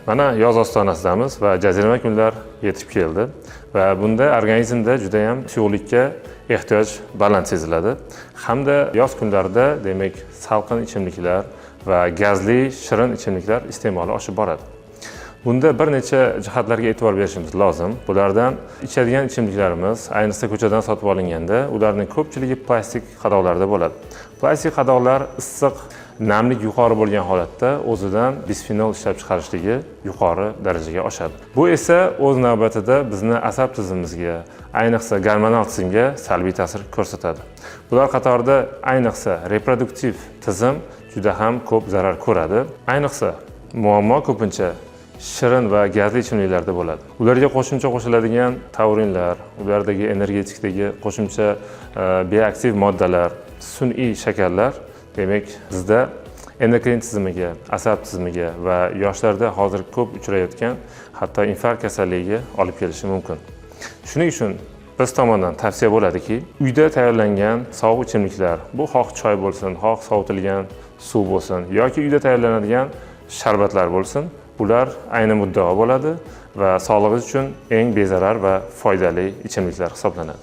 Mana, yoz ostonasidamiz va jazirama kunlar yetib keldi va bunda organizmda judayam suyuqlikka ehtiyoj baland seziladi hamda yoz kunlarida, demak, salqin ichimliklar va gazli shirin ichimliklar iste'moli oshib boradi. Bunda bir necha jihatlarga e'tibor berishimiz lozim. Bulardan ichadigan ichimliklarimiz, ayniqsa ko'chadan sotib olinganda, ularning ko'pchiligi plastik qadoqlarda bo'ladi. Plastik qadoqlar issiq, namlik yuqori bo'lgan holatda o'zidan bisfenol ishlab chiqarishligi yuqori darajaga oshadi. Bu esa o'z navbatida bizni asab tizimimizga, ayniqsa gormonal tizimga salbiy ta'sir ko'rsatadi. Bular qatorida ayniqsa reproduktiv tizim juda ham ko'p zarar ko'radi. Ayniqsa muammo ko'pincha shirin va gazli ichimliklarda bo'ladi. Ularga qo'shimcha qo'shiladigan taurinlar, ulardagi energetikdagi qo'shimcha bioaktiv moddalar, sun'iy shakarlar, demak, bizda endokrin tizimiga, asab tizimiga va yoshlarda hozir ko'p uchrayotgan hatto infarkt kasalligiga olib kelishi mumkin. Shuning uchun biz tomondan tavsiya bo'ladiki, uyda tayyorlangan sovuq ichimliklar, bu xoh choy bo'lsin, xoh sovitilgan suv bo'lsin yoki uyda tayyorlanadigan sharbatlar bo'lsin, bular ayni muddao bo'ladi va sog'lig'ingiz uchun eng bezarar va foydali ichimliklar hisoblanadi.